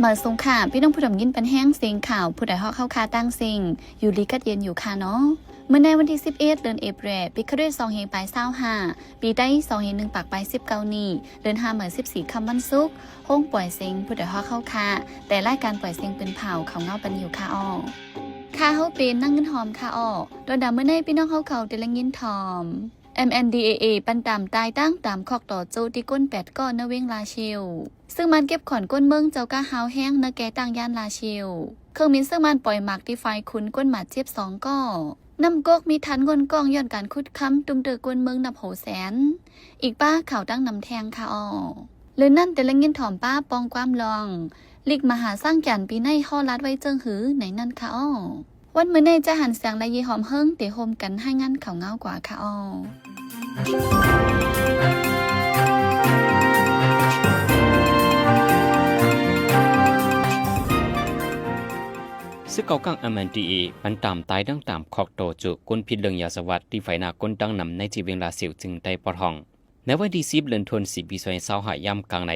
ເອີ ສົງຄາມ ພີ່ນ້ອງຜູ້ຊົມຍິນປັນແຮງເສັງຂ່າວ ຜູ້ໃດຮອກເຮົາຄ່າຕ່າງເສັງ ຢູ່ດີກັດເຢັນຢູ່ຄ່າເນາະ. ມື້ໃນວັນທີສິບເອັດ ເດືອນເອເປຣ ປີຄະລິດສອງພັນປາຍຊາວຫ້າ ປີໄທສອງພັນໜຶ່ງປາຍສິບເກົ້ານີ້ ເດືອນຫ້າມື້ສິບສີ່ຄ່ຳວັນສຸກ ໂຮງປ່ອຍເສັງ ຜູ້ໃດຮອກເຮົາຄ່າ ແຕ່ລາຍການປ່ອຍເສັງເປັນເຜົ່າເຂົ້າເງົາປັນຢູ່ຄ່າເນາະ. ຂ້າເຮົາເປັນນາງເງິນຫອມຄ່າເນາະ. ດອນດາມື້ໃນ ພີ່ນ້ອງເຮົາເຂົາໄດ້ລະຍິນຖອມ ເອັມເອັນດີເອເອ ປັນຕາມຕາຍຕັ້ງຕາມຄອກຕໍ່ໂຈະ ທີ່ກົ້ນແປດກໍ້ ໃນເວງລາຊຽວ. ເຊິ່ງມັນເກັບຂອນກົ້ນເມືອງເຈົ້າກາຮາວແຮງ ໃນແກ່ຕັ້ງຢ້ານລາຊຽວ. ເຄື່ອງບິນເຊິ່ງມັນປ່ອຍໝາກທີ່ຝາຍຂຸນ ກົ້ນບາດເຈັບສອງກໍ້. ນ້ຳກົກມີທັນງົນກ້ອງ ຍ້ອນການຂຸດຄຳ ຕຸ້ມເຕີກ້ນເມືອງນັບໂຫແສນ. ອີກປ້າຂ່າວຕັ້ງນຳແທງຄ່າເນາະ. ເລື່ອງນັ້ນ ແຕ່ລະຍິນຖອມປ້າປ່ອງຄວາມລອງ ລິກມະຫາຊ້າງຈັນປີໃນ ຮໍລາດໄວ້ເຈີງຫື ໃນນັ້ນຄ່າເນາະ. ວັນມື້ໃນ ຈະຫັນແສງ ແລະ ເຢຫອມເຮີງ ເຕໂຮມກັນ ຮາຍງານຂ່າວເງົາກວ່າຄ່າເນາະ. ຊຶກເກົ້າກ້າງ ເອັມເອັນດີເອ ປັນຕາມຕາຍດັ່ງຕາມຄອກຕໍ່ໂຈະ ກົ້ນຜິດເລື່ອງຢາສະຫວັດ ທີ່ໄຟໜ້າກົ້ນຕັ້ງນຳ ໃນເຂດເວງລາຊຽວ ເຊິ່ງໄດ້ປອດຫ້ອງ. ໃນວັນທີສິບ ເດືອນທັນວາ ປີສອງພັນຊາວຫ້າ ຍາມກາງໃນ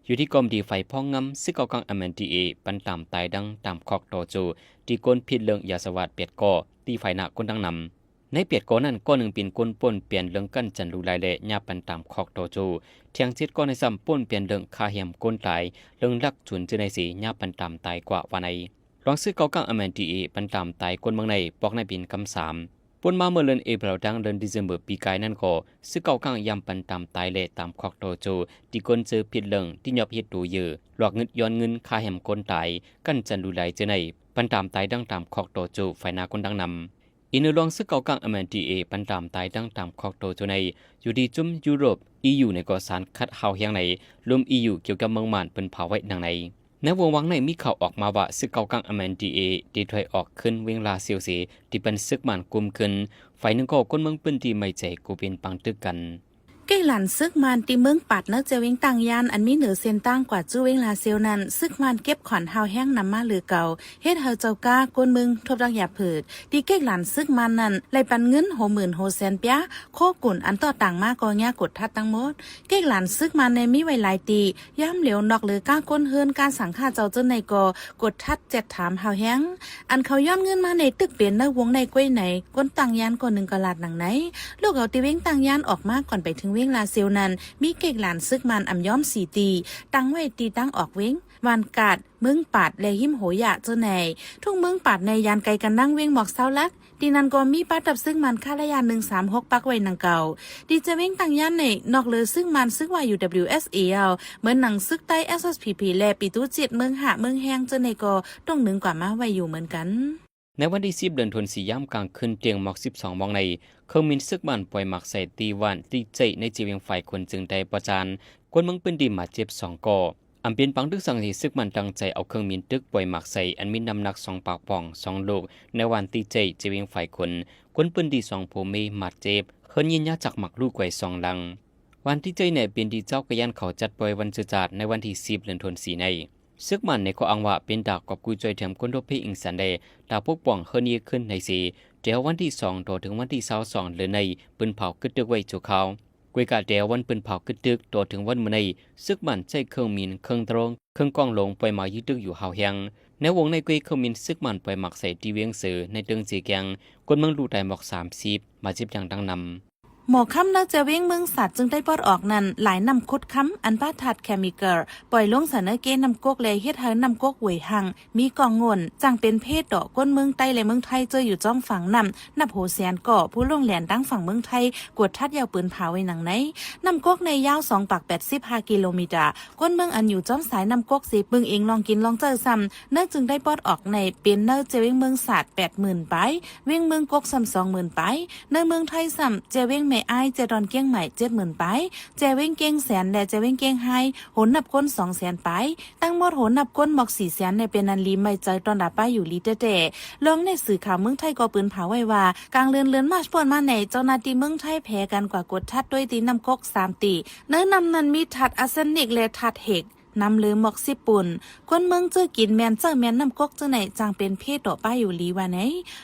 ຢູ່ທີ່ກອງບັນຊາການຝ່າຍພອງງາມ ຊຶກເກົ້າກ້າງ ເອັມເອັນດີເອ ປັນຕາມຕາຍດັ່ງຕາມຄອກຕໍ່ໂຈະ ທີ່ກົ້ນຜິດເລື່ອງຢາສະຫວັດແປດກໍ້ ທີ່ໄຟໜ້າກົ້ນຕັ້ງນຳ. ໃນແປດກໍ້ນັ້ນ ກໍໜຶ່ງເປັນກົ້ນປ້ນປ່ຽນເລື່ອງກັນຈັນລູລາຍ ແລະ ຍາບປັນຕາມຄອກຕໍ່ໂຈະ, ແທງເຈັດກໍ້ໃນຊ້ຳປ້ນປ່ຽນເລື່ອງຂ້າແຮມກົ້ນຕາຍ, ເລື່ອງລັກໂຈນເຈື່ອນໃນເສ ຍາບປັນຕາມຕາຍກວ່າວ່າໃນ. ລອງຊຶກເກົ້າກ້າງ ເອັມເອັນດີເອ ປັນຕາມຕາຍກົ້ນເມືອງໃນ ປອກໃນເປັນກຳສາມ ປົນມາເມື່ອເດືອນເອເປຣ ທັງເດືອນດີເຊັມເບີ ປີກາຍນັ້ນກໍ ຊຶກເກົ້າກ້າງ ຢ້ຳປັນຕາມຕາຍ ແລະ ຕາມຄອກຕໍ່ໂຈະ ທີ່ກົ້ນເຈີຜິດເລື່ອງ ທີ່ຍອບເຮັດໂຕເຢີ ຫຼອກງຶດຍ້ອນເງິນ ຂ້າແຮມກົ້ນຕາຍ ກັນຈັນລູລາຍເຈີໃນ ປັນຕາມຕາຍດັ່ງຕາມຄອກຕໍ່ໂຈະ ໄຟໜ້າກົ້ນດັ່ງນຳ. ອີກໜຶ່ງລອງຊຶກເກົ້າກ້າງ ເອັມເອັນດີເອ ປັນຕາມຕາຍດັ່ງຕາມຄອກຕໍ່ໂຈະໃນ ຢູ່ທີ່ຈຸ່ມຢູໂຣບ ອີຢູ ໃນກໍສານຂັດຮ້າວແຮງໃນ ລົມອີຢູ ກ່ຽວກັບເມືອງມ່ານ ເພິ່ນພາວໄວ້ດັ່ງໃນ. ໃນວົງວາງໃນມີຂ່າວອອກມາວ່າ ຊຶກເກົ້າກ້າງ ເອັມເອັນດີເອ ໄດ້ຖອຍອອກຄືນເວງລາຊຽວເສ ທີ່ປັນຊຶກມ່ານກຸມຄືນ, ຝ່າຍໜຶ່ງກໍຄົນເມືອງພື້ນທີ່ໄມ່ໃຈ ກໍເປັນປາງຕຶກກັນ. ເກກຫຼານຊຶກມ່ານທີ່ເມືອງປາດ ໃນແຈວເວງຕາງຢ້ານ ອັນມີເໜືອເສັ້ນທາງກວ່າຈຸເວງລາຊຽວນັ້ນ ຊຶກມ່ານເກັບຂອນຮ້າວແຮງນຳມາເຫຼືອເກົ່າ, ເຮັດໃຫ້ເຈົ້າກ້າ ຄົນເມືອງ ທົບທັງຢາເຜິດ. ທີ່ເກກຫຼານຊຶກມ່ານນັ້ນ ໄລ່ປັນເງິນໂຫໝື່ນໂຫແສນປຽ ໂຄກຸນ ອັນຕໍ່ຕາງມາກໍຍາກກົດທັດທັງໝົດ. ເກກຫຼານຊຶກມານໃນມີໄວ້ຫຼາຍຕີ, ຍາມຫຼຽວນອກເຫຼືອກາຄົນເຮືອນກາສັງຂະເຈົ້າເຈົ້າໃນກໍກົດທັດແຈັດຖາມຮາວແຮງ. ອັນເຂົາຍ້ອນເງິນມາໃນຕຶກເປັນໃນວົງໃນກ້ວຍໃນ, ຄົນຕາງຢ້ານກໍໜຶ່ງກໍລາດໜັງໃນ. ລູກເອົາຕິເວງຕາງຢ້ານອອກມາກ່ອນໄປເຖິງເວງລາຊຽວນັ້ນ, ມີເກກຫຼານຊຶກມານອຳຍອມສີ່ຕີ, ຕັ້ງໄວ້ທີ່ທາງອອກເວງ, ຫວ່ານກາດ, ເມືອງປາດ ແລະ ຮິມໂຫຢາເຈົ້າໃນ. ທຸງເມືອງປາດໃນຢ້ານໄກກັນນັງເວງໝອກຊາວຫຼັກ. ທີ່ນັ້ນກໍມີປະທັບຊຶກມານຄາລະຍາໜຶ່ງສາມຫົກປັກໄວ້ໜັງເກົ່າ. ທີ່ຈະເວງຕາງຢ້ານໃນ ນອກເຫຼືອຊຶກມານຊຶກວ່າ ຢູດັບເບິນຢູເອັສເອ ເອົາ ເໝືອນໜັງຊຶກໄຕ້ ເອສເອັສພີພີ ແລະ ປີຕູເຈັດເມືອງຫ້າເມືອງແຮງເຈົ້າໃນກໍຕົງໜຶ່ງກວ່າມາໄວ້ຢູ່ເໝືອນກັນ. ໃນວັນທີສິບ ເດືອນທັນວາ ຍາມກາງຄືນຕຽງໝອກສິບສອງໂມງໃນ ເຄື່ອງບິນຊຶກມານປ່ອຍໝາກໃສ່ທີ່ຫວ່ານຕິເຈ້ຍ ໃນເຈວຽງຝາຍຄົນ ເຊິ່ງໄດ້ປະຈານ ຄົນເມືອງພື້ນທີ່ບາດເຈັບສອງກໍ. ອຳເປັນປາງຕຶກສັງທີ່ຊຶກມັນຕັ້ງໃຈເອົາເຄື່ອງບິນຕຶກປ່ອຍໝາກໃສ່ ອັນມີນ້ຳໜັກສອງປາກປ່ອງສອງລູກ ໃນຫວ່ານຕິເຈ້ຍ ເຈວຽງຝາຍຄົນ, ຄົນພື້ນທີ່ສອງຜົວເມຍບາດເຈັບ, ເຮືອນຍືນຍາຈັກໝາກລູກໄວ້ສອງຫຼັງ. ຫວ່ານຕິເຈ້ຍແນເປັນທີ່ເຈົ້າກະຢ້ານເຂົາຈັດປ່ອຍວັນຊື່ຈາດໃນວັນທີສິບ ເດືອນທັນວາ ນີ້. ຊຶກມັນໃນຂໍ້ອ້າງວ່າເປັນຕາກອບກູ້ຊ່ວຍເທີມຄົນທົ່ວເພອິງສັນແດ່ ຕາປົກປ້ອງເຮືອນຍືນຂຶ້ນໃນເສ, ແຕ່ວັນທີສອງຕໍ່ເຖິງວັນທີຊາວສອງເດືອນໃນ ເພິ່ນເຜົາກຶດຕຶກໄວ້ຊົ່ວຄາວ. ກວຍກາແຕ່ວັນເພິ່ນເຜົາກຶດຕຶກ ຕໍ່ເຖິງວັນມື້ໃນ ຊຶກມັນໃຊ້ເຄື່ອງບິນ, ເຄື່ອງໂດຣນ, ເຄື່ອງກ້ອງລົງປ່ອຍໝາກຍຶດຕຶກຢູ່ຮາວແຮງ. ໃນວົງໃນກວຍເຄື່ອງບິນຊຶກມັນປ່ອຍໝາກໃສ່ທີ່ວຽງເຊີ ໃນເຕີງເຊແກງ, ຄົນເມືອງລູກຕາຍໝອກສາມສິບ, ບາດເຈັບຢ່າງດັງນຳ. ໝໍຄຳໃນແຈວຽງເມືອງສາດ ເຊິ່ງໄດ້ປອດອອກນັ້ນ ຫຼາຍນ້ຳຂຸດຄຳ ອັນປະທາດເຄມິເຄິລ ປ່ອຍລົງໃສ່ໃນເກນ້ຳກົກ ແລະ ເຮັດໃຫ້ນ້ຳກົກຫວຍຮັງ ມີກ້ອງງົນ ຈັ່ງເປັນເພດຕໍ່ຄົນເມືອງໃຕ້ ແລະ ເມືອງໄທ ເຈີຢູ່ຈອມຝັ່ງນ້ຳ ນັບໂຫແສນກໍ ຜູ້ລ່ອງແລ່ນທາງຝັ່ງເມືອງໄທ ກວດທັດຢ່າງປືນຜາໄວ້ໜັງໃນ. ນ້ຳກົກໃນຍາວສອງປາກແປດສິບຫ້າກິໂລເມດຕາ, ຄົນເມືອງອັນຢູ່ຈອມສາຍນ້ຳກົກເສ ເບິ່ງເອງລອງກິນລອງໃຊ້ຊ້ຳ ເນີຈຶ່ງໄດ້ປອດອອກໃນ ເປັນເນີແຈວຽງເມືອງສາດ ແປດໝື່ນປາຍ, ວຽງເມືອງກົກຊ້ຳສອງໝື່ນປາຍ, ເນີເມືອງໄທຊ້ຳ ແຈວຽງແມ່ອາຍ, ແຈດອນກຽງໃໝ່ ເຈັດໝື່ນປາຍ, ແຈວຽງກຽງແສນ ແລະ ແຈວຽງກຽງຮາຍ ໂຫນນັບຄົນສອງແສນປາຍ. ທັງໝົດໂຫນນັບຄົນໝອກສີ່ແສນ ແລະ ເປັນອັນລີໄວ້ໃຈຕອນລາໄປຢູ່ລີແທ້ໆ. ລອງໃນສື່ຂ່າວເມືອງໄທກໍປືນຜາໄວ້ວ່າ ກາງເດືອນ ເດືອນມາດປອນມາໃນ ເຈົ້າໜ້າທີ່ເມືອງໄທແຜ່ກັນກວາດກົດທັດດ້ວຍທີ່ນ້ຳກົກສາມຕີ. ໃນນ້ຳນັ້ນມີທາດອາເຊນິກ ແລະ ທາດເຮັກ. ນຳເລີໝອກສິບປຸ້ນ. ຄົນເມືອງເຈີກິນແມ່ນເຈົ້າແມ່ນນ້ຳກົກເຈົ້າໃນ ຈັ່ງເປັນເພຕໍ່ປ້າຢູ່ຫຼີວ່າໃນ.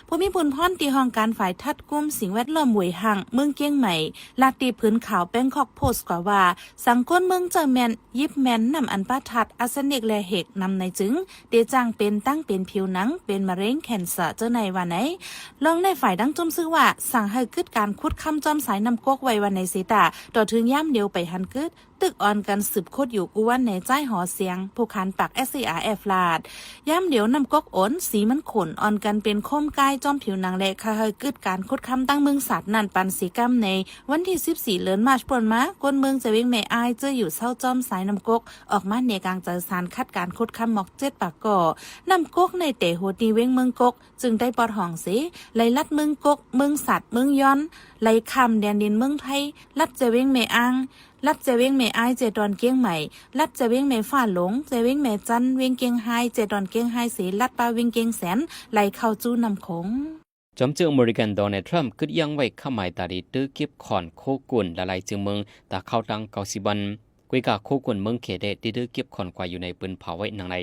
ຜູ້ມີບຸນພອນທີ່ຫ້ອງການຝ່າຍທັດກຸມສິ່ງແວດລ້ອມຫວຍຮັງ ເມືອງກຽງໃໝ່ ລາດທີ່ຜືນຂ່າວ Bangkok Post ກວ່າວ່າ ສັງຄົນເມືອງເຈົ້າແມ່ນ ຢິບແມ່ນນ້ຳອັນປະທັດ ອາເຊນິກ ແລະ ເຮັກນຳໃນຈຶ່ງ ເຕຈ້າງເປັນຕັ້ງເປັນຜິວໜັງ ເປັນມະເຮັງ ແຄນເຊີ ເຈົ້າໃນວ່າໃນ. ລອງໃນຝ່າຍດັ່ງຈຸ້ມຊື່ວ່າ ສັ່ງໃຫ້ກຶດການຂຸດຄຳຈອມສາຍນ້ຳກົກໄວ້ວ່າໃນເສຕາ ຕໍ່ເຖິງຍາມດຽວໄປຫັນກຶດ ຕຶກອ່ອນກັນສືບຂຸດຢູ່ກູວັນໃນ ຈາຍຫໍສຽງ ຜູ້ຄານປາກ ເອສ ເອ ອາ ເອຟ ລາດ. ຍາມດຽວນ້ຳກົກໂອນ ສີມັນຂຸ້ນ ອ່ອນກັນເປັນໂຄມກາຍຈອມຜິວໜັງ ແລະ ຂ້າໃຫ້ກຶດການຂຸດຄຳຕັ້ງເມືອງສາດນັ້ນ ປານສີກຳໃນ ວັນທີສິບສີ່ ເດືອນມາດ ຜ່ານມາ, ຄົນເມືອງຈະເວງແມ່ອາຍ ເຈີຢູ່ເຊົາຈອມສາຍນ້ຳກົກ ອອກມາແນກາງຈາກສານຂັດການຂຸດຄຳໝອກເຈັດປາກກໍ. ນ້ຳກົກໃນແຕ່ຫົວຕີເວງເມືອງກົກ ຈຶ່ງໄດ້ປອດຫ້ອງເສ, ໄຫຼລັດເມືອງກົກ, ເມືອງສັດ, ເມືອງຢອນ, ໄຫຼຂ້າມແດນດິນເມືອງໄທ, ລັດຈະເວງແມ່ອາງ, ລັດຈະເວງແມ່ອາຍ ເຈດອນກຽງໃໝ່, ລັດຈະເວງແມ່ຟ້າຫຼົງ, ຈະເວງແມ່ຈັນ, ເວງກຽງຮາຍ, ເຈດອນກຽງຮາຍເສ, ລັດປ່າເວງກຽງແສນ, ໄຫຼເຂົ້າສູ່ນ້ຳຂົງ. ຈອມເຈີອາເມລິກັນ ໂດນັລ ທຣຳ ຄຶດຢັ້ງໄວ້ຄາດໝາຍຕາດີ ເຕີເກັບຂອນໂຄກຸນ ລະລາຍເຈີເມືອງ ຕາເຂົ້າຕັ້ງເກົ້າສິບວັນ. ກວຍກາໂຄກຸນເມືອງແຂແດ່ ເຕີເກັບຂອນກວ່າຢູ່ໃນ ເປີ້ນພາວໄວ້ດັ່ງໃດ.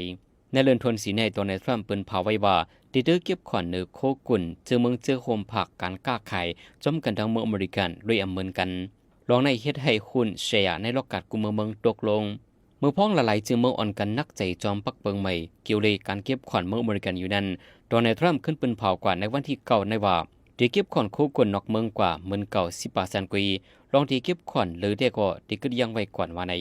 ໃນເດືອນທົນສີໃນ ໂດນັລ ທຣຳ ເປີ້ນພາວໄວ້ວ່າ ເຕີເກັບຂອນເນີໂຄກຸນ ເຈີເມືອງເຈີໂຮມພາກການຄ້າຂາຍ ຈອມກັນທັງເມືອງອາເມລິກັນ ດ້ວຍອຳເມີນກັນ. ລອງໃນເຮັດໃຫ້ຮຸ້ນແຊຍາໃນລອກກາດກຸມເມືອງເມືອງຕົກລົງ. ເມືອງພອງລະລາຍເຈີເມືອງອ່ອນກັນໜັກໃຈຈອມປັກເປິງໃໝ່ ກ່ຽວເລີຍການເກັບຂອນເມືອງອາເມລິກັນຢູ່ນັ້ນ ໂດນັລ ທຣຳ ຂຶ້ນເປີ້ນພາວກວ່າໃນວັນທີເກົ້າໃນວ່າ ເຕີເກັບຂອນໂຄກຸນນອກເມືອງກວ່າ ໝື່ນເກົ້າສິບປາເຊັນກວ່າ ລອງເຕີເກັບຂອນເລີແດ່ກໍເຕີຄຶດຢັ້ງໄວ້ກ່ອນວ່າໃນ.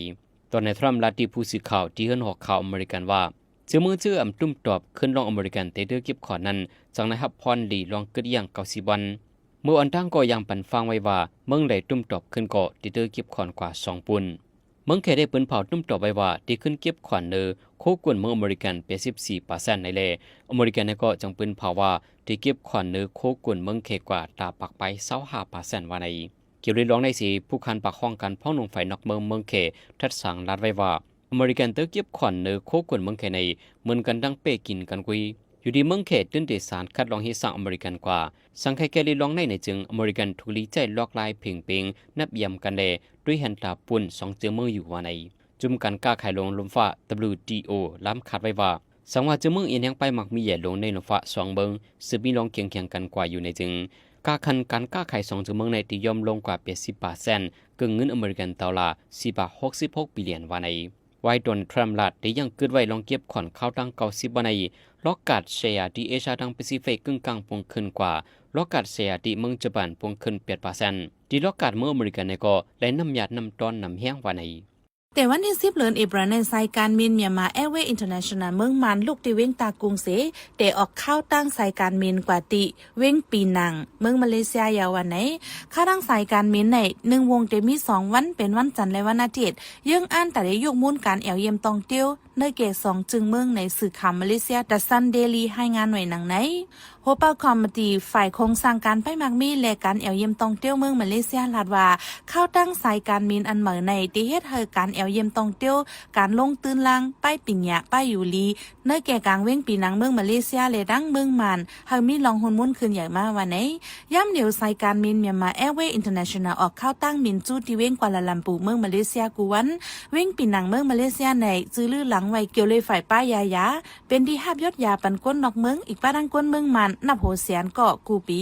ໂດນັລ ທຣຳ ລາດຕິຜູ້ສື່ຂ່າວທີ່ເຮືອນຫໍຂ່າວອາເມລິກັນວ່າ ເຈີເມືອງເຈີອຳຕຸ້ມຕອບ ຂຶ້ນລອງອາເມລິກັນເຕີເຕີເກັບຂອນນັ້ນ ຈັ່ງໄດ້ຮັບພອນດີລອງຄຶດຢັ້ງເກົ້າສິບວັນ. ເມືອງອອນຕາງກໍຍັງປັນຟັງໄວ້ວ່າ ເມືອງໃດຕຸ້ມຕອບຂຶ້ນກໍເຕີເກັບຂອນກວ່າສອງປຸ້ນ. ເມືອງແຂແດ່ເປີ້ນພາວຕຸ້ມຕອບໄວ້ວ່າ ເຕີຂຶ້ນເກັບຂອນເນີໂຄກຸນເມືອງອາເມລິກັນ ແປດສິບສີ່ປາເຊັນໃນແລ ອາເມລິກັນກໍຈັ່ງເປີ້ນພາວວ່າ ເຕີເກັບຂອນເນີໂຄກຸນເມືອງແຂກວ່າຕາປາກໄປຊາວຫ້າປາເຊັນວ່າໃນ. ກ່ຽວເລື່ອງລອງໃນເສ ຜູ້ຄານປາກຫ້ອງການພອງໜຸ່ມຝ່າຍນອກເມືອງເມືອງແຂ ທັດສັງ ລາດໄວ້ວ່າ ອາເມລິກັນເຕີເກັບຂອນເນີໂຄກຸນເມືອງແຂໃນ ເໝືອນກັນດັ່ງເປ້ກິນກັນກຸຍ. ຢູ່ດີເມືອງແຂຕື່ນເດສານຄັດລອງເຮັດສ້າງອາເມລິກັນກວ່າ ສັງໄຄແກ່ລີລອງໃນໃນຈຶ່ງ ອາເມລິກັນທຸກລີໃຈລອກລາຍເພງເປງ ນັບຢາມກັນແລ ດ້ວຍຫັນຕາປຸ້ນສອງເຈີເມືອງຢູ່ວ່າໃນ. ຈຸມການຄ້າຂາຍໂລງລົມຟ້າ ດັບເບິນຢູ ທີ ໂອ ລາມຄາດໄວ້ວ່າ ສັງວ່າເຈີເມືອງອຽນແຮງໄປມັກມີໃຫຍ່ລົງໃນລົມຟ້າສອງເມືອງ ເຊິ່ງມີລອງຄຽງຄຽງກັນກວ່າຢູ່ໃນຈຶ່ງ ກາກຂັນການຄ້າຂາຍສອງເຈີເມືອງໃນທີ່ຍ່ອມລົງກວ່າແປດສິບປາເຊັນ ເກີນເງິນອາເມລິກັນໂດລາສີ່ຮ້ອຍຫົກສິບຫົກບິລຽນວ່າໃນ. ວາຍໂດນັລ ທຣຳ ລາດໄດ້ຍັງຄຶດໄວ້ລອງເກັບຂອນຄາວຕັ້ງເກົ້າສິບວັນໃນ ລອກກາດແຊຍາທີ່ເອເຊຍທາງປາຊີຟິກ ກຶ່ງກາງປົງຂຶ້ນກວ່າ ລອກກາດແຊຍາທີ່ເມືອງຈະບານປົງຂຶ້ນແປດປາເຊັນ ທີ່ລອກກາດເມືອງອາເມລິກັນໃນກໍໄດ້ນ້ຳຍາດນ້ຳຕ້ອນນ້ຳແຮງວ່າໃນ. ແຕ່ວັນທີສິບ ເດືອນເອເປຣ ໃນ ສາຍການບິນ Myanmar Airways International ເມືອງມານ ລຸກທີ່ວຽງຕາກຸງເສ ແຕ່ອອກຄາວຕັ້ງສາຍການບິນກວ່າທີ່ ວຽງປີນັງ ເມືອງມາເລເຊຍ ຢາວວ່າໃນ. ຄາວຕັ້ງສາຍການບິນໃນໜຶ່ງວົງເຕມີສອງວັນ ເປັນວັນຈັນ ແລະ ວັນອາທິດ ເຍືອງອ່ານຕາໄດ້ຍົກມູນການແອວຢ້ຽມທ່ອງທ່ຽວ ເນີແກ່ສອງຈຶງເມືອງໃນສື່ຂ່າວມາເລເຊຍ The Sun Daily ລາຍງານໄວ້ດັ່ງໃນ. ຫົວເປົ່າຄອມມະຕີຝ່າຍໂຄງສ້າງການໄປມັກມີ ແລະ ການແອວຢ້ຽມທ່ອງທ່ຽວເມືອງມາເລເຊຍ ລາດວ່າ ຄາວຕັ້ງສາຍການບິນອັນໃໝ່ໃນ ທີ່ເຮັດໃຫ້ການແອວຢ້ຽມທ່ອງທ່ຽວ ການລົງຕື້ນລ່າງ ປ້າຍປິນຍາ ປ້າຍຢູ່ລີ ເນີແກ່ກາງວຽງປີນັງເມືອງມາເລເຊຍ ແລະ ດັ່ງເມືອງມານ ໃຫ້ມີລອງຮຸນມຸນຂຶ້ນໃຫຍ່ມາວ່າໃນ. ຍາມດຽວສາຍການບິນ Myanmar Airways International ອອກຄາວຕັ້ງບິນຈູທີ່ວຽງກວາລາລຳປູເມືອງມາເລເຊຍກູວັນ. ວຽງປີນັງເມືອງມາເລເຊຍໃນ ຈື່ລືຫຼັງໄວ້ກ່ຽວເລີຍຝ້າຍປ້າຍຢາຢາ ເປັນທີ່ຮັບຢອດຢາປັນຄົນນອກເມືອງ ອີກປະທັງຄົນເມືອງມານ ນັບຫົວແສນກໍກູປີ.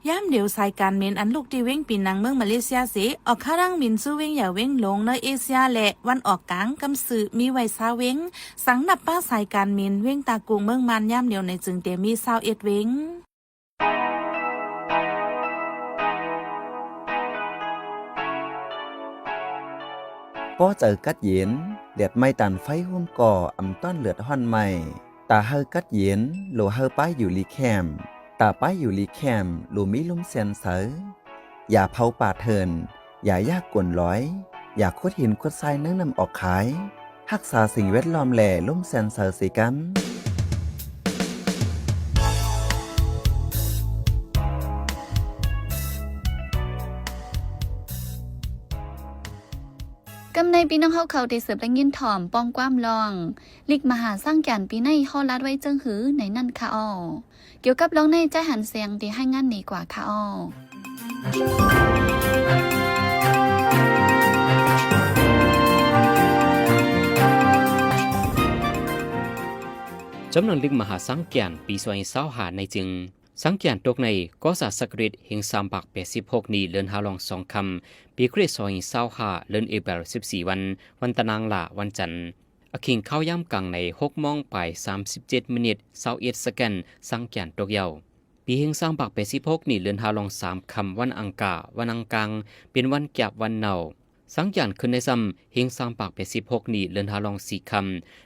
ຍາມດຽວສາຍການບິນອັນລຸກທີ່ວຽງປີນັງເມືອງມາເລເຊຍເສ ອອກຄາວຕັ້ງບິນສູ່ວຽງໃຫຍ່ວຽງຫຼວງເນີເອເຊຍ ແລະ ວັນອອກກາງ ກຳຊື່ມີໄວ້ຊາວວຽງ. ສັງນັບປະສາຍການບິນວຽງຕາກຸງເມືອງມານຍາມດຽວໃນຈຶ່ງແຕ່ມີຊາວເອັດວຽງ. ປໍໃຈກັດເຢັນ ແດດໄໝ້ຕານໄຟໂຮມກໍອຳຕ້ອນເດືອດຮ້ອນໄໝ້ ຕາເຮົາກັດເຢັນ ໂລເຮົາປ້າຍຢູ່ລີແຄມ ຕາປ້າຍຢູ່ລີແຄມ ໂລມີລົມແຊນເຊົາ ຢາເຜົາປ່າເຖື່ອນ ຢາຢາກກົນລອຍ ຢາຂຸດຫີນຂຸດຊາຍໃນນ້ຳອອກຂາຍ ຮັກສາສິ່ງແວດລ້ອມ ແລະ ລົມແຊນເຊົາເສກັນ. ກຳໃນພີ່ນ້ອງເຮົາເຂົາໄດ້ເສີບໄດ້ຍິນຖ່ອມ ປ້ອງຄວາມລອງ ລິກມະຫາຊ້າງຈານປີໃນ ເຮົາລາດໄວ້ເຊິ່ງຫື ໃນນັ້ນຄະອໍ. ກ່ຽວກັບລອງໃນ ຈາຍຫັນແສງ ທີ່ຮາຍງານນີ້ກວ່າຄະອໍ. ຕຳນານລຶກມະຫາສັງກຽນ ປີສອງພັນຊາວຫ້າ ໃນຈຶ່ງ ສັງກຽນຕົກໃນ ກໍສາສັກກະຣິດ ເຮັງສາມພັກແປດສິບຫົກ ນີ້ ເລີນຫ້າລອງສອງຄ່ຳ ປີຄຣິສ ສອງພັນຊາວຫ້າ ເລີນເອເປລສິບສີ່ວັນ ວັນຕະນາງຫຼ້າ ວັນຈັນ. ອາຄິງຄາວຍາມກາງໃນ ຫົກໂມງປາຍສາມສິບເຈັດມິນິດ ຊາວເອັດສະແກນ ສັງກຽນຕົກເຍົາ. ປີເຮັງສາມພັກແປດສິບຫົກນີ້ ເລີນຫ້າລອງສາມຄ່ຳ ວັນອັງກາ ວັນອັງກາງ ເປັນວັນກຽບວັນເນົາ. ສັງກຽນຂຶ້ນໃນຊ້ຳ ເຮັງສາມພັກແປດສິບຫົກນີ້ ເລີນຫ້າລອງສີ່ຄ່ຳ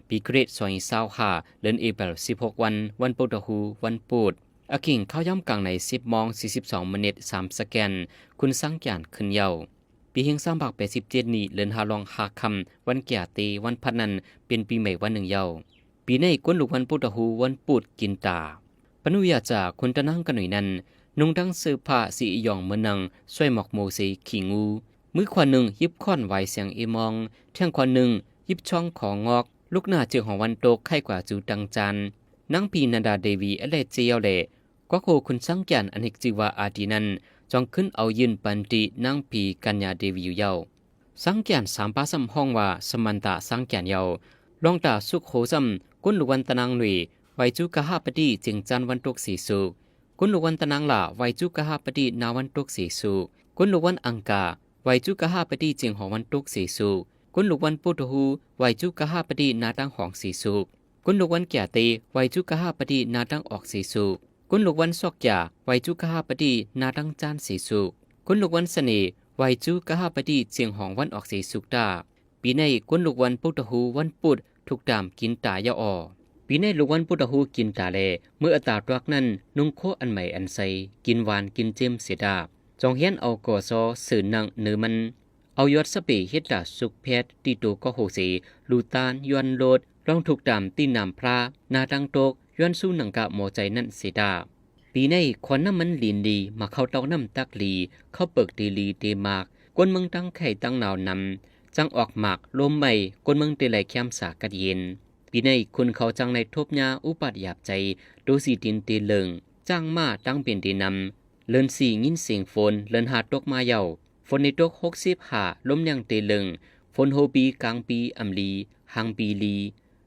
ປີຄຣິສ ສອງພັນຊາວຫ້າ ເລີນເອເປລສິບຫົກວັນ ວັນພຸດທະຮູ້ ວັນພຸດ. ອາກິງຄາວຍາມກາງໃນ ສິບໂມງສີ່ສິບສອງມິນິດ ສາມສະແກນ ຄຸນສັງກຽນຂຶ້ນເຍົາ. ປີເຮັງສາມພັກແປດສິບເຈັດນີ້ ເລີນຫ້າລອງຫ້າຄ່ຳ ວັນກຽເຕ ວັນພັດນັ້ນ ເປັນປີໃໝ່ວັນໜຶ່ງເຍົາ. ປີໃນກົນລູກວັນພຸດທະຮູ້ ວັນພຸດ ກິນຕາ. ປະນຸຍາຈາ ຄຸນຕານາງກະໜຸຍນັ້ນ ນຸ່ງທັງເສື້ອຜ້າສີອີ່ຢອງເໝືອນໜັງ ຊ່ວຍໝອກໂມເສຂີ້ງູ. ມືຂວາໜຶ່ງຢິບຄ້ອນຫວາຍສຽງເອມອງ, ແທງຂວາໜຶ່ງຢິບຊ່ອງຂໍງອກ. ລູກໜ້າເຈີຫອງວັນຕົກ ໄຂ້ກວ່າຈູຕັງຈານ. ນາງຜີນາດາເດວີ ອາແລເຈຍວແລ ກວັກໂຮຄຸນສັງກຽນ ອັນເຮັກຊື່ວ່າອາດີນັ້ນ ຈອງຂຶ້ນເອົາຢືນປັນຕິນາງຜີກັນຍາເດວີຢູ່ເຍົາ. ສັງກຽນສາມປາຊ້ຳຮ້ອງວ່າ ສະມັນຕາສັງກຽນເຍົາ. ລອງຕາສຸກໂຮຊ້ຳ ກົນລູກວັນຕານາງໜຸຍ ໄວຈູກະຫາປະຕິ ເຈັງຈັນວັນຕົກສີສຸກ. ກົນລູກວັນຕານາງຫຼ້າ ໄວຈູກະຫາປະຕິ ນາວັນຕົກສີສຸກ. ກົນລູກວັນອັງກາ ໄວຈູກະຫາປະຕິ ເຈັງຫອງວັນຕົກສີສຸກ. ກົນລູກວັນພຸດທະຮູ້ ໄວຈູກະຫາປະຕິ ນາຕັ້ງຫອງສີສຸກ. ກົນລູກວັນກຽເຕ ໄວຈູກະຫາປະຕິ ນາຕັ້ງອອກສີສຸກ. ກົນລູກວັນຊອກກຽ ໄວຈູກະຫາປະຕິ ນາຕັ້ງຈານສີສຸກ. ກົນລູກວັນສະເໜ ໄວຈູກະຫາປະຕິ ເຈັງຫອງວັນອອກສີສຸກຕາ. ປີໃນກົນລູກວັນພຸດທະຮູ້ ວັນພຸດ ທຸກຕາມກິນຕາເຍົາອໍ. ປີໃນລູກວັນພຸດທະຮູ້ກິນຕາແລ ມື້ອາຕາດວັກນັ້ນ ນຸ່ງໂຄອັນໃໝ່ອັນໃສ ກິນຫວານກິນເຈັມເສຍດາ. ຈອງຮຽນເອົາກໍຊໍເສີນນັ່ງເນີມັນ. ເອົາຢອດສະເປເຮັດຕາສຸກແພດ ຕີໂຕກໍໂຮເສ ລູຕານ ຢວນໂລດ ລອງທຸກຕາມຕີນນາມພຣາ ໜ້າຕັ້ງຕົກ ຢວນຊູໜັງກະໝໍໃຈນັ້ນເສດາ. ປີໃນ ຂອນນ້ຳມັນລີນດີ ໝາກເຂົ້າເຕົ້ານ້ຳຕັກລີ ເຂົ້າເປິກເຕລີເຕໝາກ ຄົນເມືອງຕັ້ງໄຂ້ຕັ້ງໜາວນຳ ຈັ່ງອອກໝາກລົມໃໝ່ ຄົນເມືອງເຕໄລແຄມສາກັດເຢັນ. ປີໃນ ຄົນເຂົາຈັ່ງໄດ້ທົບຍາອຸປາດຢາບໃຈ ໂຕສີຕິນເຕເລິງ ຈ້າງມ້າຕັ້ງເປັນເຕນຳ. ເລີນສີ່ຍິນສຽງຝົນ ເລີນຫ້າຕົກມາເຍົາ. ຝົນໄດ້ຕົກຫົກສິບຫ້າ ລົມແຮງເຕເລິງ ຝົນໂຮປີກາງປີອຳລີ ຫາງປີລີ.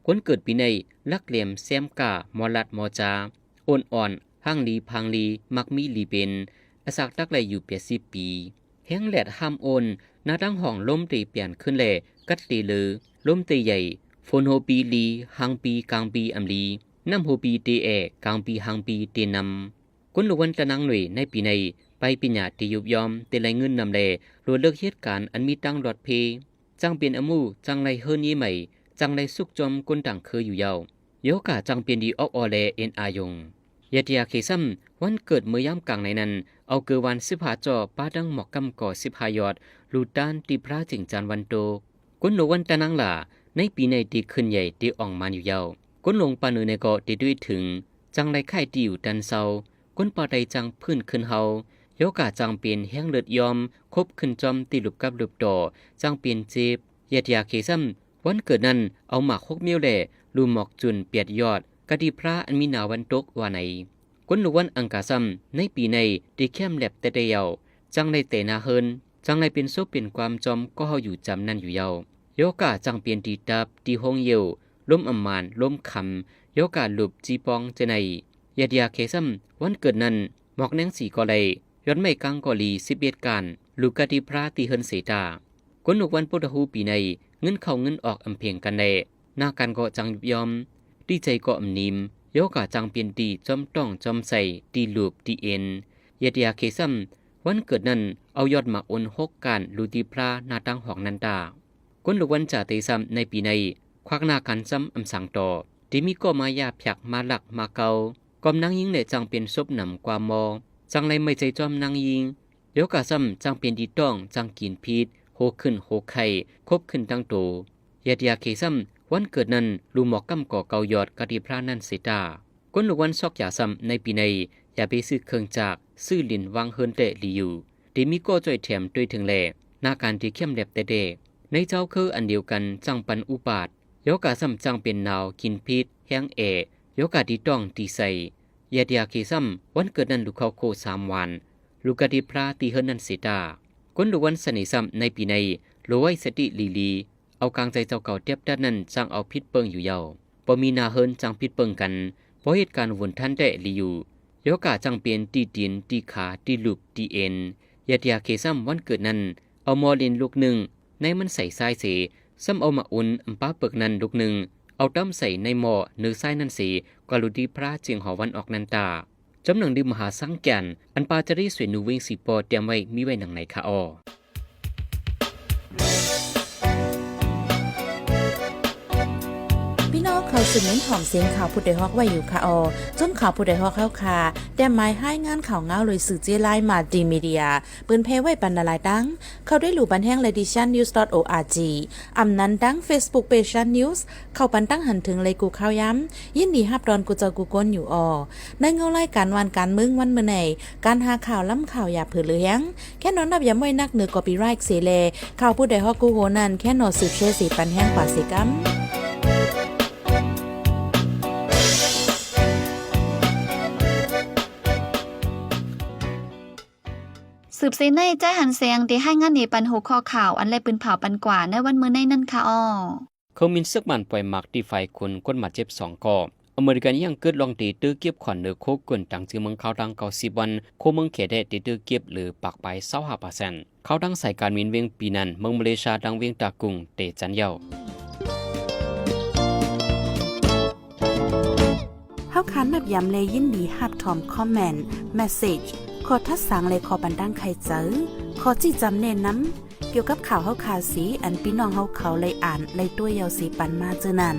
ຄົນເກີດປີໃນ ລັກແຫຼມແຊມກ້າ ມໍລັດມໍຈາ ໂອນອ່ອນ ຮ່າງລີພາງລີ ມັກມີລີເປັນ ອາສາກຕັກໄດ້ຢູ່ແປດສິບປີ. ແຮງແດດຫ້າມໂອນ ໜ້າຕັ້ງຫ້ອງລົມເຕປ່ຽນຂຶ້ນແລ ກັດເຕເລີ ລົມເຕໃຫຍ່ ຝົນໂຮປີລີ ຫາງປີກາງປີອຳລີ ນ້ຳໂຮປີເຕແອ ກາງປີຫາງປີເຕນຳ. ກົນລູກວັນຕານາງໜຸຍໃນປີໃນ ໄປປີນຍາທີ່ຍຸບຍອມ ແຕ່ໄລເງິນນຳແລ ໂລດເລີກເຫດການອັນມີຕັ້ງຫຼອດເພ ຈັ່ງເປັນອະໝູ່ ຈັ່ງໄລເຮີນເຍໃໝ່ ຈັ່ງໄລສຸກຈອມກົນຕ່າງເຄີຢູ່ເຍົາ. ໂຍກາຈັ່ງເປັນດີອອກອໍແລເອັນອາຍົງ. ຍາດຢາເຄຊ້ຳ ວັນເກີດເມື່ອຍາມກາງໃນນັ້ນ ເອົາເກີຫວານສິບຫ້າຈໍ້ ປາດັງໝອກກຳກໍສິບຫ້າຢອດ ລູຕານຕີພຣາເຈັງຈັນວັນໂຕກ. ກົນໂນວັນຕານາງຫຼ້າ ໃນປີໃນທີ່ຂຶ້ນໃຫຍ່ທີ່ອ່ອງມານຢູ່ເຍົາ. ກົນຫຼົງປາເໜີໃນກໍທີ່ດ້ວຍເຖິງ ຈັ່ງໄດ້ຄ້າຍທີ່ຢູ່ຕັນເຊົາ ກົນປາໄຕຈັ່ງຟື້ນຂຶ້ນເຮົາ ໂຍກາຈັ່ງເປັນແຮງເລີດຍອມ ຄົບຂຶ້ນຈອມທີ່ຫຼຸບກັບຫຼຸບຕໍ່ ຈັ່ງເປັນເຈັບ ຢາດຢາເຄຊ້ຳ ວັນເກີດນັ້ນ ເອົາໝາກຫົກມ້ຽວແລ ລູໝອກຈຸນແປດຢອດ ກະຕິພຣາອັນມີໜາວັນຕົກວ່າໃນ. ກົນລູກວັນອັງກາຊ້ຳ ໃນປີໃນທີ່ແຄມແລັບແຕ່ແຕ່ເຍົາ ຈັ່ງໄດ້ແຕ່ໜ້າເຮີນ ຈັ່ງໄດ້ເປັນສົບເປັນຄວາມຈອມກໍເຮົາຢູ່ຈຳນັ້ນຢູ່ເຍົາ. ໂຍກາຈັ່ງເປັນທີ່ຕັບ ທີ່ໂຮງເຢວ ລົມອຳມານ ລົມຄຳ ໂຍກາຫຼຸບຈີປອງຈະໃນ. ຢາດຢາເຄຊ້ຳ ວັນເກີດນັ້ນ ໝອກແນງສີກໍໄລ ຍອດໄມ້ກາງກໍລີສິບເອັດກ້ານ ລູກກະຕິພຣາທີ່ເຮືອນເສຕາ. ກົນລູກວັນພຸດທະຮູ້ປີໃນ ເງິນເຂົ້າເງິນອອກອຳເພງກັນແລ ໜ້າການກໍຈັ່ງຍຸບຍອມ ຕີໃຈກໍອຳນິມ ໂຍກາຈັ່ງເປັນຕີຈອມຕ້ອງຈອມໃສ່ ຕີລູບ ຕີເອັນ. ຢາດຢາເຄຊ້ຳ ວັນເກີດນັ້ນ ເອົາຍອດໝາກອົນຫົກກ້ານ ລູກຕິພຣາໜ້າຕ່າງຫ້ອງນັນຕາ. ກົນລູກວັນຈາເຕຊ້ຳ ໃນປີໃນ ຄວັກໜ້າກັນຊ້ຳອຳສັງຕໍ່ ທີ່ມີກໍມາຢາພຽກມາລັກມາເກົາ ກອມນາງຍິງແລຈັ່ງເປັນສົບນຳກວ່າມໍ ຈັ່ງໄລໄມ້ໃຈຈອມນາງຍິງ ໂຍກາຊ້ຳຈັ່ງເປັນດີຕ້ອງ ຈັ່ງກິນພິດ ໂຮຂຶ້ນໂຮໄຂ້ ຄົບຂຶ້ນຕັ້ງໂຕ. ຢາດຢາເຄຊ້ຳ ວັນເກີດນັ້ນ ລູໝອກກຳກໍເກົາຢອດກະຕິພຣານັ້ນເສຕາ. ກົນລູກວັນຊອກຢາຊ້ຳ ໃນປີໃນ ຢ່າໄປຊື້ເຄື່ອງຈັກ ຊື້ລິນວາງເຮືອນແຕ່ລີຢູ່ ທີ່ມີກໍຊ່ວຍແຖມໂດຍເຖິງແລ ໜ້າການທີ່ເຂັ້ມແລັບແຕ່ແດ່ ໃນເຈົ້າຄືອັນດຽວກັນຈັ່ງປັນອຸບາດ ໂຍກາຊ້ຳຈັ່ງເປັນໜາວ ກິນພິດ ແຮງແອ ໂຍກາຕີຕ້ອງຕີໃສ່. ຢາດຢາເຄຊ້ຳ ວັນເກີດນັ້ນ ລູກເຂົ້າໂຄສາມຫວານ ລູກກະຕິພຣາທີ່ເຮືອນນັ້ນເສຕາ. ກົນລູກວັນສະເໜຊ້ຳ ໃນປີໃນ ໂລໄວ້ສະຕິລີລີ ເອົາກາງໃຈເຈົ້າເກົ່າຕຽບຕັດນັ້ນ ຈັ່ງເອົາຜິດເປິງຢູ່ເຍົາ. ບໍ່ມີໜ້າເຮືອນຈັ່ງຜິດເບິ່ງກັນ, ບໍ່ເຮັດການວຸນທັນແຕ່ລີຢູ່. ໂລກາຈັ່ງປ່ຽນ ຕີຕີນ ຕີຂາ ຕີລູກ ຕີເອັນ. ຢ່າເຕີຍເຄຊ້ຳວັນເກີດນັ້ນ, ເອົາໝໍລິນລູກໜຶ່ງ, ໃນມັນໃສ່ຊາຍເສ, ຊ້ຳເອົາໝາກອຸ່ນອຳປາເປິກນັ້ນລູກໜຶ່ງ, ເອົາຕຳໃສ່ໃນໝໍ້ເນີຊາຍນັ້ນເສ, ກວ່າລຸດີພຣາຈຽງຫໍວັນອອກນັນຕາ. ຈຳໜັງດື່ມມະຫາສັງກຽນ ອັນປາຈາຣີສວຍນູເວັງສີປໍຕຽມໄວ້ ມີໄວ້ດັ່ງໃນຄະອໍ. ພີ່ນ້ອງເຂົ້າສູ່ເມັນຫອມສຽງຂ່າວຜູ້ດອຍຮອກໄວ້ຢູ່ຄະອໍ. ຈຸ້ມຂ່າວຜູ້ດອຍຮອກເຮົາຄະ ແຕ້ມໝາຍຮາຍງານຂ່າວງາວໂດຍສື່ເຈ້ລາຍ Multimedia ເປີນແຜ່ໄວ້ປັນຫຼາຍໆຕັ້ງ. ເຂົ້າດ້ວຍຫຼູບັນແຮງ Ladies Shan News dot org ອຳນັ້ນຕັ້ງ Facebook Page Shan News ເຂົ້າປັນຕັ້ງຫັນເຖິງໄລກູ່ຂ່າວຍາມ. ຍິນດີຮັບຕ້ອນກູ່ເຈົ້າກູ່ຄົນຢູ່ອໍ. ໃນເງົາລາຍການບ້ານການເມືອງວັນມື້ໃນ, ການຫາຂ່າວລ້ຳຂ່າວຢ່າເຜີເຫຼືອແຮງ. ແຄ່ນອນນັບຢາມໄວ້ນັກເໜືອ copyright ເສແລ, ຂ່າວຜູ້ດອຍຮອກກູ່ໂຮນັ້ນ ແຄ່ນອນສືບແຊເສປັນແຮງກວ່າເສກຳ. ສືບເສໃນ ໃຈຫັນແສງ ໄດ້ຮາຍງານເນປັນຫົວຂໍ້ຂ່າວ ອັນໄດ້ປຶ້ນເຜົາປັນກວ່າໃນວັນມື້ໃນນັ້ນຄະອໍ. ເຄື່ອງບິນເຊືອກໝານປ່ອຍໝາກຕີຝາຍຄົນ, ຄົນບາດເຈັບສອງກໍ. ອາເມລິກັນຍັງເກີດລອງຕີຕື້ເກັບຂອນເນີໂຄກວນຕ່າງຈື່ເມືອງຄາວທັງເກົ້າສິບວັນ, ໂຄເມືອງແຂແດດຕີຕື້ເກັບຫຼືປາກປາຍຊາວຫ້າເປີເຊັນ. ຂ່າວທາງສາຍການບິນວຽງປີນັ້ນ, ເມືອງມາເລຊຽ ດັ່ງວຽງຕາກຸງເຕຈັນເຍົາ. ເຮົາຄານນັບຢາມ ແລະ ຍິນດີຮັບຖອມຄອມເມັນ, ເມສເຊຈ, ຂໍ້ທັດສາງ ແລະ ຂໍ້ປັນຕັ້ງໄຂໃຈ, ຂໍ້ຊີ້ຈຳແນະນຳ ກ່ຽວກັບຂ່າວເຮົາຄາເສ ອັນພີ່ນ້ອງເຮົາເຂົາໄດ້ອ່ານໄດ້ຕົວະເຍົາເສປັນມາເຈີນັ້ນ.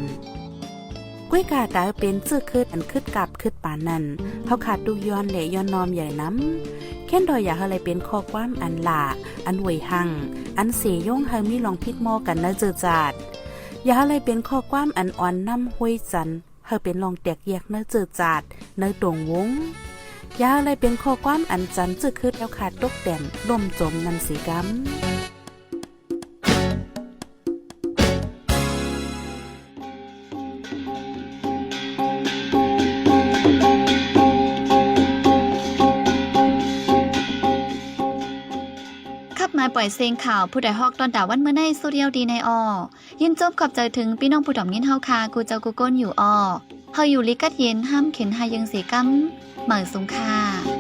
ກ້ວຍກາຕາເປັນເຈີເຄີດອັນຄຶດກາບຄຶດປານນັ້ນ, ເຮົາຄາຕຸກຍ້ອນ ແລະ ຍ້ອນນ້ອມໃຫຍ່ນຳ. ແຄ້ນດອຍຢ່າໃຫ້ໄດ້ເປັນຂໍ້ຄວາມອັນຫຼ້າ, ອັນຫວຍຮັ່ງ, ອັນເສຍົງໃຫ້ມີລອງຜິດມໍກັນໃນເຈີຈາດ. ຢ່າໃຫ້ໄດ້ເປັນຂໍ້ຄວາມອັນອ່ອນນ້ຳຫ້ວຍຈັນ ໃຫ້ເປັນລອງແຕກແຍກໃນເຈີຈາດ, ໃນຕົງວົງ. ຢ່າໃຫ້ໄດ້ເປັນຂໍ້ຄວາມອັນຈັນເຈີເຄີດແລ້ວຄາຕົກແຕ່ນລົ້ມຈົມນຳເສກຳ. ຂັບມາປ່ອຍເສັງຂ່າວ ຜູ້ດອຍຮອກຕອນຕາວັນມື້ໃນ ສຸດຍາວດີໃນອໍ. ຍິນຊົມຂອບໃຈເຖິງພີ່ນ້ອງຜູ້ດອມຍິນເຮົາຄາ ກູ່ເຈົ້າກູ່ຄົນຢູ່ອໍ. ເຮົາຢູ່ລີກັດເຢັນ ຫ້າມເຂັນຫາເຢິງເສກຳ. ໝາຍສູງຄ່າ.